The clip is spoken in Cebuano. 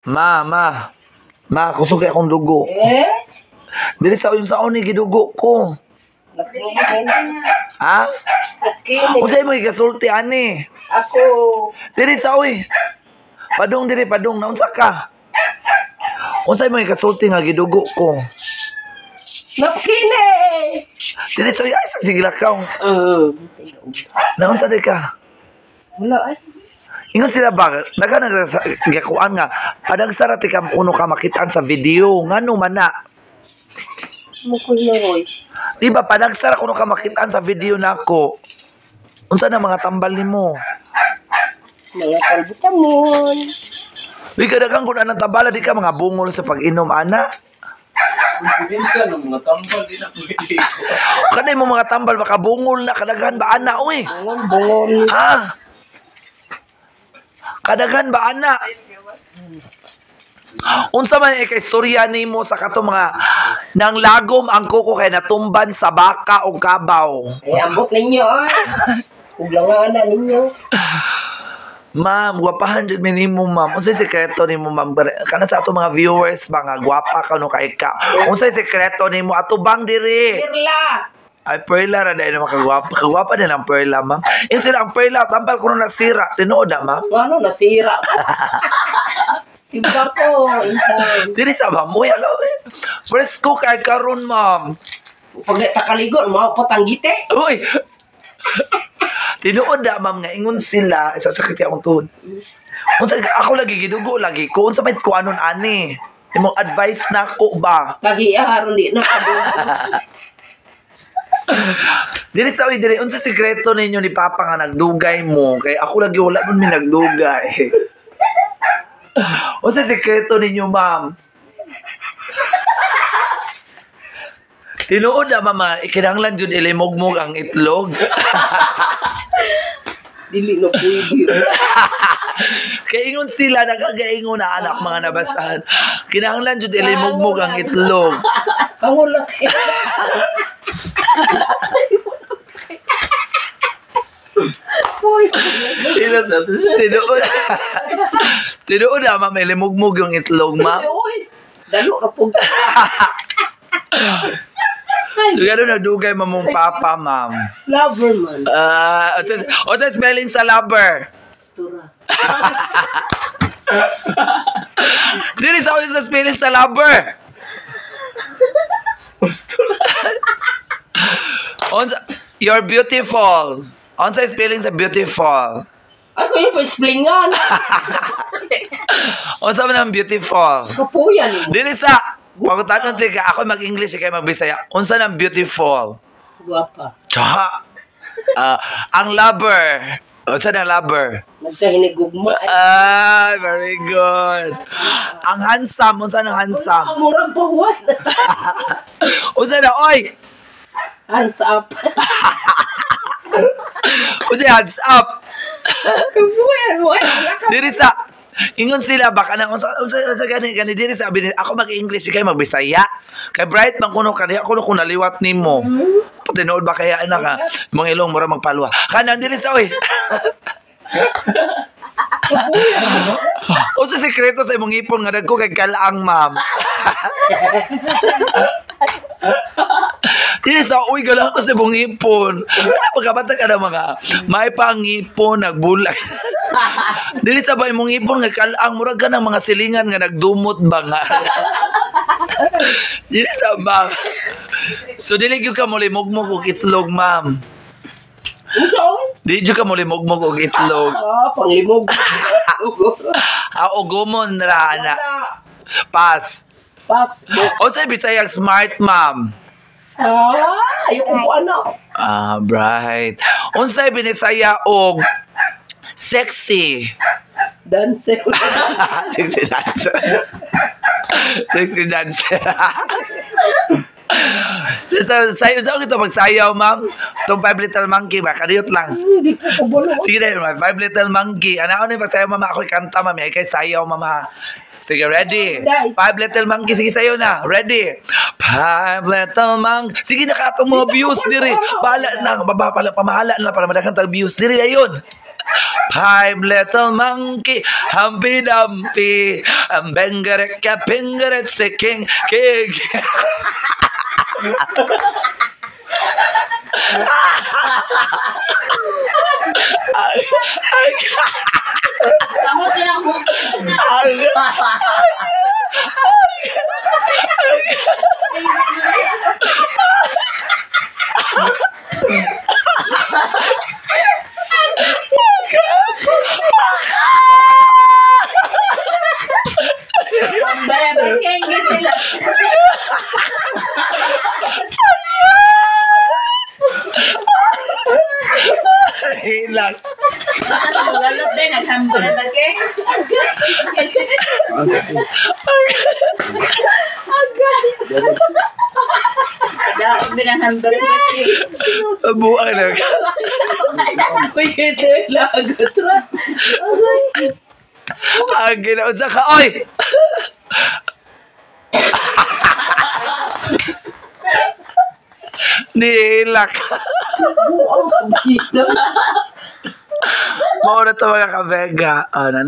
Ma, ma. Ma, kusog kay akong dugo. Eh? Dili sa yung saon ni gidugo ko. Napkinin. Ha? Napkinin. Unsay mo gikasulti ani? Ako. Dili sa oy. Padung diri padung naunsa ka? Unsay mo gikasulti nga gidugo ko? Napkinin! Dili sa oy ay sa sige lakaw. Naunsa di ka? Wala ay. Ingon sila ba, naga nagakuan nga, padang sarati ka kuno ka makitaan sa video, ngano man na. Mukul na Roy. Di ba, padang sara kuno ka makitaan sa video nako. Unsa na mga tambal nimo? Mga salbutamol. Di ka daghang kun anang tabala, di ka mga bungol sa pag-inom, ana. Minsan, ang mga tambal, di na pwede ko. Kanay mo mga tambal, makabungol na, kadaghan ba, ana, uy? Bungol, bungol. Ha? Kadaghan ba, ana? Unsa man ikaistorya nimo sa kato mga nang lagom ang kuko kay natumban sa baka o kabaw? Ay, ambot ninyo ay. Uglangan na ninyo. Ma'am, gwapahan jud mi nimo, ma'am. Unsay sekreto nimo, ma'am? Kana sa ato mga viewers ba nga gwapa ka no kay ka. Unsay sekreto nimo ato bang diri? Perla! Ay, perla ra dahil makagwapa. Kagwapa din ang perla, ma'am. Yung sila ang perla, tambal ko na nasira. Tinuod na, ma'am. Ano, nasira. Simba ko, insan. Diri sa ma'am. Uy, ano? Presko kay karon, ma'am. Pag takaligo, mga patanggite. Uy! Tinuod na, ma'am, nga ingon sila. Isa sakit kay akong tuhod. Unsa ako lagi gidugo lagi ko unsa may kuanon ani. Imong advice na ko ba? Lagi aron di na kadugo. Dili sa uy, dili unsa sikreto ninyo ni Papa nga nagdugay mo kay ako lagi wala man mi nagdugay. Unsa sikreto ninyo, ma'am? Tinuod na, mama, ikinahanglan jud ilimugmog ang itlog. Dili na pwede. Kay ingon sila nagagaingon na anak mga nabasahan. Kinahanglan jud ilimugmog ang itlog. Pangulak kayo. Uy, Tinuod. Tinuod na, ma'am, ilimugmog yung itlog, ma'am. uy. Dalo ka po. So, gano'n nagdugay mamong papa, ma'am. Lover man. Ah, uh, o spelling sa lover? Pastura. Dili sa ako sa spelling sa lover. Gusto na. Unsa, you're beautiful. Unsa spelling sa beautiful? Ako yung pa-splingan. Unsa man ang beautiful? Kapuyan mo. Dili sa pagutanon tika ako mag-English kay magbisaya. Unsa nang beautiful? Guwapa. Tsa. Ah, ang lover. Unsa nang lover? Nagkahinigugma. Ay, Ah, very good. Ang handsome, unsa nang handsome? ang murag pahuwan. Unsa na oy? Hands up. Unsa hands up? Kapuyan mo. Ay, wala ka. Diri sa ingon sila baka na unsa unsa unsa gani gani diri sa bini ako mag-English kay magbisaya. Kay bright man kuno kaniya kuno kung naliwat nimo. Tinuod ba kaya na ka mga ilong mura magpalwa. Kanan diri sa oy. Unsa sekreto sa imong ipon nga dagko kay kalaang, ma'am? Dili sa uy galang ko sa imong ipon. Ano pagkabata ka na mga may pangipon nagbulag. Dili sa ba imong ipon nga kalaang murag ka ng mga silingan nga nagdumot ba nga. Dili sa ma'am. So dili gyud ka molimugmog og itlog, ma'am. Unsa oy? Dili gyud ka molimugmog og itlog. Ah, panglimog. Ah, o gumon ra ana. Wala. Pass. Pass. Unsay Bisayang smart, ma'am? Ah, ayoko po ano. Ah, bright. Unsay binisaya og sexy? Dancer. Sexy dancer. Sexy dancer. Sa ito magsayaw, ma'am. Itong Five Little Monkey ba? Kadiyot lang. Hindi ko kabalo. Sige na yun, ma'am. Five Little Monkey. Ano ako na yung pagsayaw, mama? Ako'y kanta, ma'am. Ay, kay sayaw, mama. Sige, ready? Five Little Monkey. Sige, sayo na. Ready? Five Little Monkey. Sige, nakaatong mga views diri. Bahala na. Baba pala, pamahala na para madaghan tag views. Diri na yun. Five little monkey, humpy dumpy, and bengereke pingeretse king king. Samot na lang mo. Bare, bakengit sila. Hilang. Lalot din, naghambara bakeng. Daog din ang hambara bakeng. Buang na. Uy, ito lagot ra. Ang ginaon sa ka. Oy! Nihilak. Maura to, mga kabega. Oh, na